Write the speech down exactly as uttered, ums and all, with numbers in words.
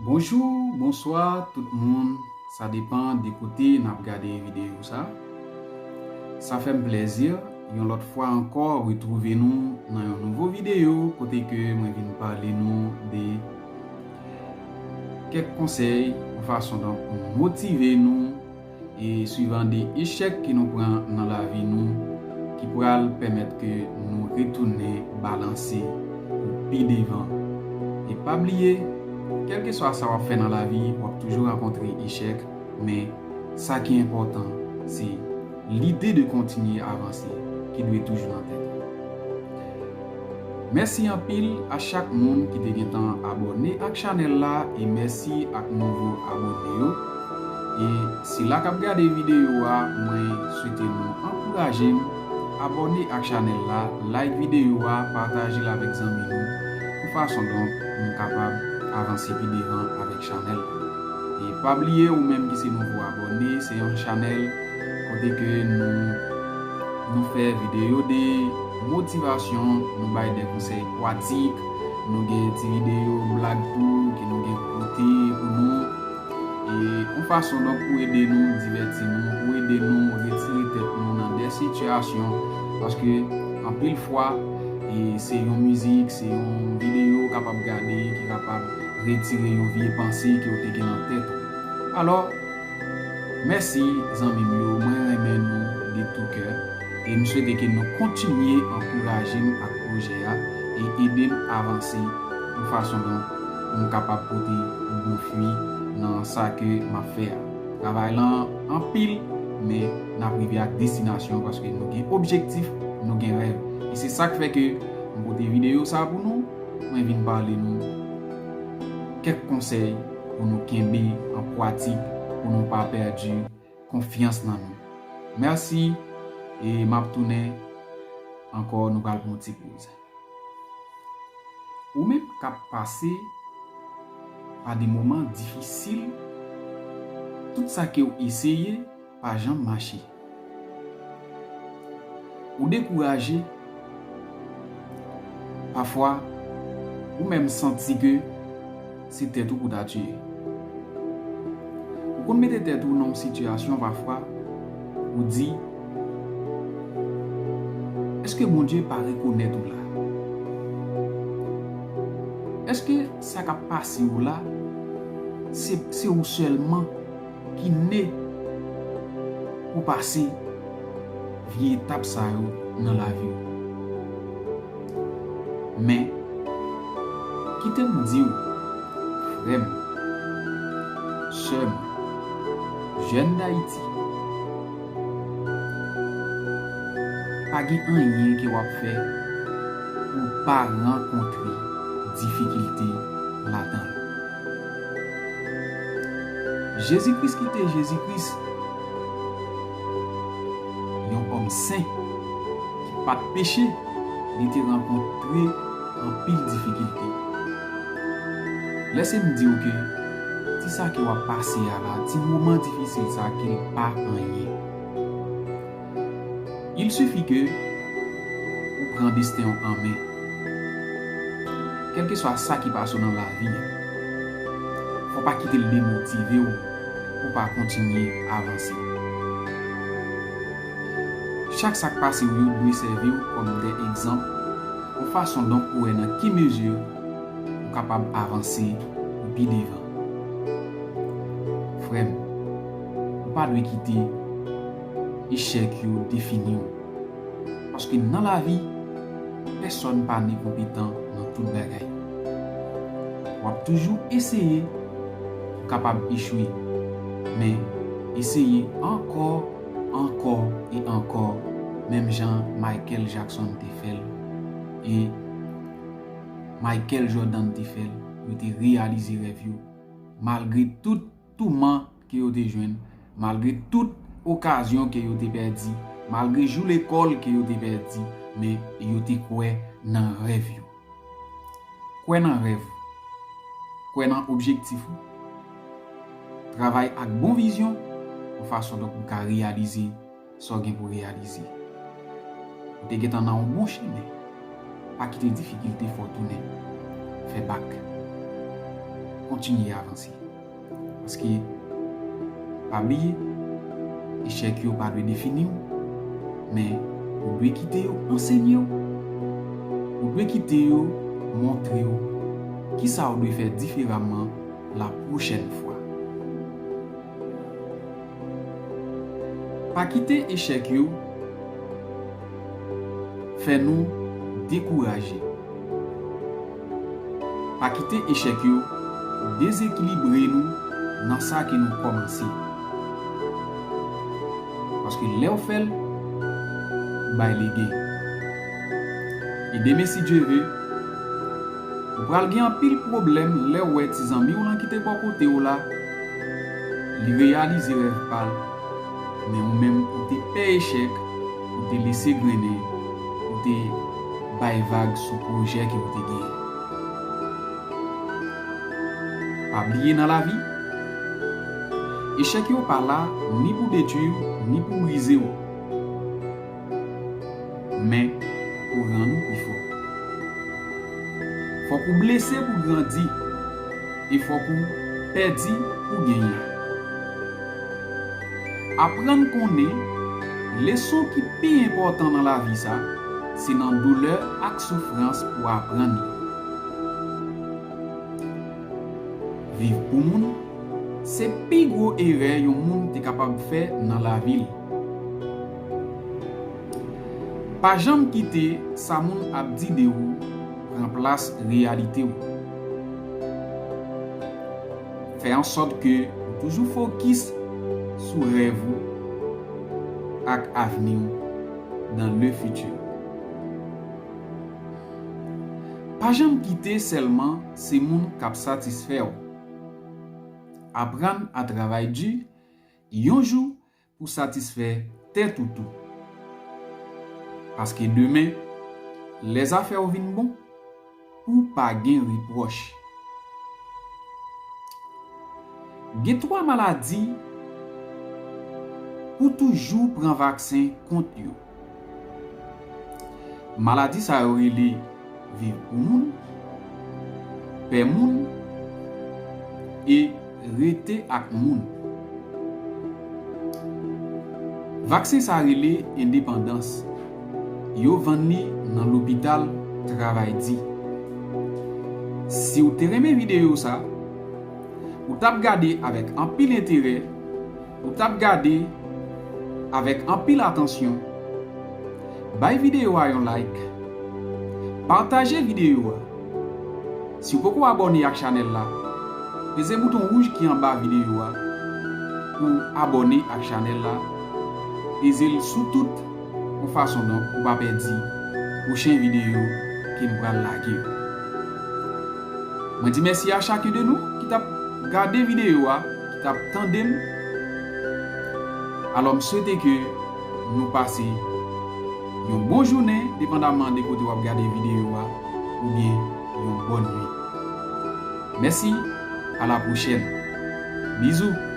Bonjou, bonswa tout moun, sa depann de kote n ap gade videyo sa. Sa fè m plèzi yon lòt fwa ankò retwouve nou nan yon nouvo videyo kote ke mwen vin pale nou de kèk konsèy, yon fason donk pou motive nou e swivan de echèk ke nou pran nan lavi nou ki pral pèmèt ke nou retounen balanse pou pi devan. E pa bliye, kèlkeswa sa w ap fè nan lavi, w ap toujou rankontre echèk, men sa ki enpòtan, se lide de kontinye avanse ki dwe toujou nan tèt ou. Mèsi anpil a chak moun ki te gentan abòne ak chanèl la e mèsi ak nouvo abòne yo. E sila k ap gade videyo a, mwen swete nou ankouraje m abòne ak chanèl la, like videyo a, pataje l avèk zanmi nou, yon fason donk pou nou kapab avanse pi devan avèk chanèl la. E pa bliye, ou menm ki se nouvo abòne, se yon chanèl kote ke nou, nou fè videyo de motivasyon, nou bay de konsèy pratik, nou gen ti videyo blag tou ke nou gen pote pou nou. E yon fason donk pou ede nou, divèti nou, pou ede nou retire tèt nou nan de sitiyasyon. Paske anpil fwa, e se yon mizik, se yon videyo w kapab gade ki kapab retire yon vye panse ke w te gen nan tèt ou. Alò, mèsi zanmi m yo, mwen renmen nou de tou kè. E m swete ke nou kontinye ankouraje m ak pwojè a e ede m avanse yon fason donk pou m kapab pote bon fwi nan sa ke m ap fè a. Travay lan anpil, men n ap rive ak destinasyon paske nou gen objektif, nou gen rèv. E se sa k fè ke m pote videyo sa pou nou, mwen vin pale nou kèk konsèy pou nou kenbe an pratik, pou nou pa pèdi konfyans nan nou. Mèsi, e m ap tounen ankò, nou pral pran yon ti poz. Ou menm k ap pase pa de moman difisil, tout sa ke w eseye pa janm mache. Ou dekouraje, pafwa, ou menm santi ke se tèt ou pou ta tiye. Ou konn mete tèt ou nan yon sitiyasyon pafwa, ou di, èske Bondye pa rekonèt ou la? Èske sa k ap pase w la, se, se ou sèlman ki ne pou pase vye etap sa yo nan lavi w? Men, kite m di w, frè m, sè m, jèn Dayiti, pa gen anyen ke w ap fè pou w pa rankontre difikilte ladan l. Jezi Kris ki te Jezi Kris, yon òm sen ki pa t peche, li te rankontre anpil difikilte. Lèse m di w ke ti sa ke w ap pase a la, ti moman difisil sa, ke l pa anyen. Il sifi ke ou pran desten w an men. Kèlkeswa sa ki pase w nan lavi a, fò w pa kite l demotive w pou w pa kontinye avanse. Chak sa k pase w yo dwe sèvi w kòm de egzanp, yon fason donk pou w wè nan ki mezi ou kapab avanse pou pi devan. Frè m, ou pa dwe kite echèk yo defini w. Paske nan lavi, pèsòn pa ni konpetan nan tout bagay. W ap toujou eseye pou kapab echwe, men eseye ankò, ankò e ankò, menm jan Michael Jackson te fè l e Michael Jordan te fè l. Yo te reyalize rèv yo, malgre tout touman ke yo te jwenn, malgre tout okazyon ke yo te pèdi, malgre jou lekòl ke yo te pèdi, men yo te kwè nan rèv yo. Kwè nan rèv ou. Kwè nan objektif ou. Travay ak bon vizyon, yon fason donk ou ka reyalize sa w gen pou reyalize. Ou te gentan nan yon bon chemen. Pa kite difikilte fè w tounen. Fè bak. kontinye avanse. Paske, pa bliye, echèk yo pa dwe defini w, men ou dwe kite yo ansenye w. Ou dwe kite yo montre w kisa w dwe fè diferaman la pwochèn fwa. Pa kite echèk yo fè nou dekouraje. Pa kite echèk yo dezekilibre nou nan sa ke nou kòmanse. Paske lè w fè l, ou bay lege. E demen, si Dye ve, ou pral gen anpil pwoblèm lè w wè ti zanmi w lan ki te bò kote w la, li reyalize rèv pa l, men ou menm ou te pè echèk, ou te lese grennen, ou te bay vag sou pwojè ke ou te genyen. Pa bliye nan lavi, echèk yo pa la ni pou detwi w, ni pou brize w, men pou rann ou pi fò. Fòk ou blese pou grandi, e fòk ou pèdi pou genyen. Aprann konnen leson ki pi enpòtan nan lavi sa, se nan doulè ak soufrans pou aprann li. Viv pou moun, se pi gwo erè yon moun te kapab fè nan lavi l. Pa janm kite sa moun ap di de ou pran plas reyalite w. Fè an sòt ke ou toujou fokis sou rèv ou ak avni w dans le futur. Pa janm kite sèlman se moun k ap satisfè w. Aprann a travay di yon jou pou satisfè tèt ou tou. Paske demen, lè zafè w vin bon, pou pa gen repwòch. Gen twa maladi pou toujou pran vaksen kont yo. Maladi sa yo rele viv pou moun, pè moun, e rete ak moun. Vaksen sa rele endepandans. Yo vann li nan lopital Travay Di. Si w te renmen videyo sa, ou t ap gade avèk anpil enterè, ou t ap gade avèk anpil atansyon, bay videyo a yon like, pataje videyo a. Si w poko abòne ak chanèl la, peze bouton wouj ki anba videyo a pou abòne ak chanèl la. Peze l sou tout yon fason donk ou pa pèdi pwochen videyo ke m pral lage yo. Mwen di mèsi a chaken de nou ki t ap gade videyo a, ki t ap tande m. Alò, m swete ke nou pase yon bon jounen, depandaman de kote w ap gade videyo a, oubyen yon bòn nuit. Mèsi, a la pwochèn. Bizou.